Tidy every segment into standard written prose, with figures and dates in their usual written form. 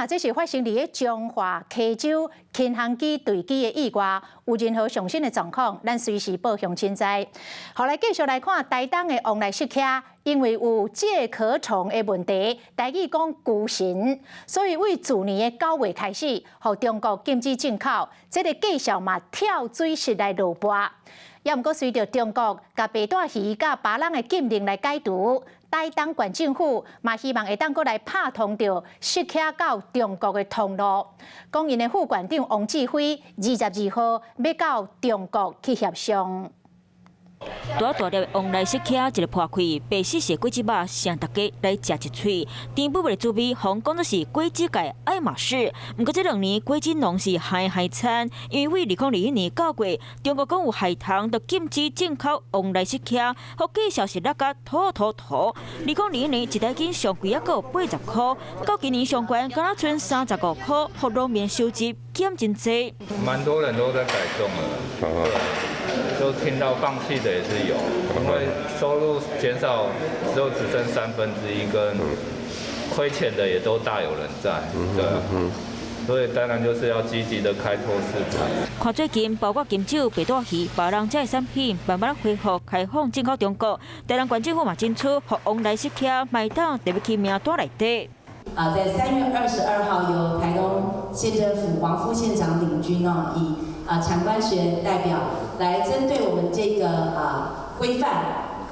若這是發生佇咧彰化溪州輕航機墜機的意外，有任何上新的狀況，咱隨時報鄉親知。予來繼續來看台東的旺來蝕蛸，因為有介殼蟲的問題，台語講龜神，所以對自年的9月開始，予中國禁止進口，這个價數嘛跳水式來落坡。也毋過隨著中國共白帶魚佮巴鯪的禁令來解除，台東縣政府嘛希望會當閣來拍通著蝕蛸到中國的通路。講𪜶的副縣長王志輝22號欲到中國去協商。大大粒旺來蝕蛸一个破開，白色色果子肉，請大家來食一喙。甜不的滋味，予人講做是果子界愛馬仕。毋過這2年果子農是害害慘，因為2021年9月，中國講有害蟲，就禁止進口旺來蝕蛸，予價數是落甲土土土。2021年一公斤上貴猶閣有80箍，到今年上懸，敢若賰35箍，予農民收入減真濟。蠻多人都在改種了。就聽到放棄的也是有，因為收入減少，就只剩1/3，跟虧錢的也都大有人在，對，所以當然就是要積極的開拓市場。看最近，包括金酒、白帶魚、巴鯪這些產品，慢慢恢復開放進口中國。台東縣政府嘛爭取，予旺來蝕蛸會當列入去名單內底。啊，在3月22號，由台東縣政府王副縣長領軍哦，以產官學代表來針對我們這個規範，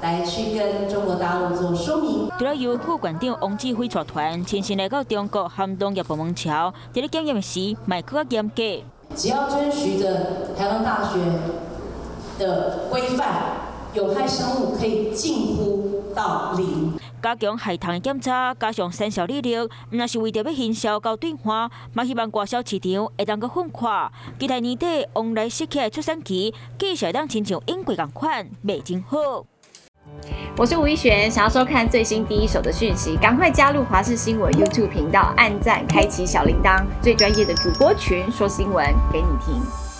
來去跟中國大陸做說明。除了由副縣長王志輝帶團親身來到中國和農業部門橋，佇咧檢驗時，嘛閣較嚴格。只要遵循著台東大學的規範，有害生物可以近乎到零。加強害蟲的檢查，加上產銷履歷，毋但是為著欲行銷到對岸，嘛希望外銷市場會當閣放寬。期待年底旺來蝕蛸的出產期，繼續會當親像永過仝款賣真好。我是吳一璇，想要收看最新第一手的訊息，趕快加入華視新聞 YouTube 頻道，按讚，開啟小鈴鐺，最專業的主播群說新聞給你聽。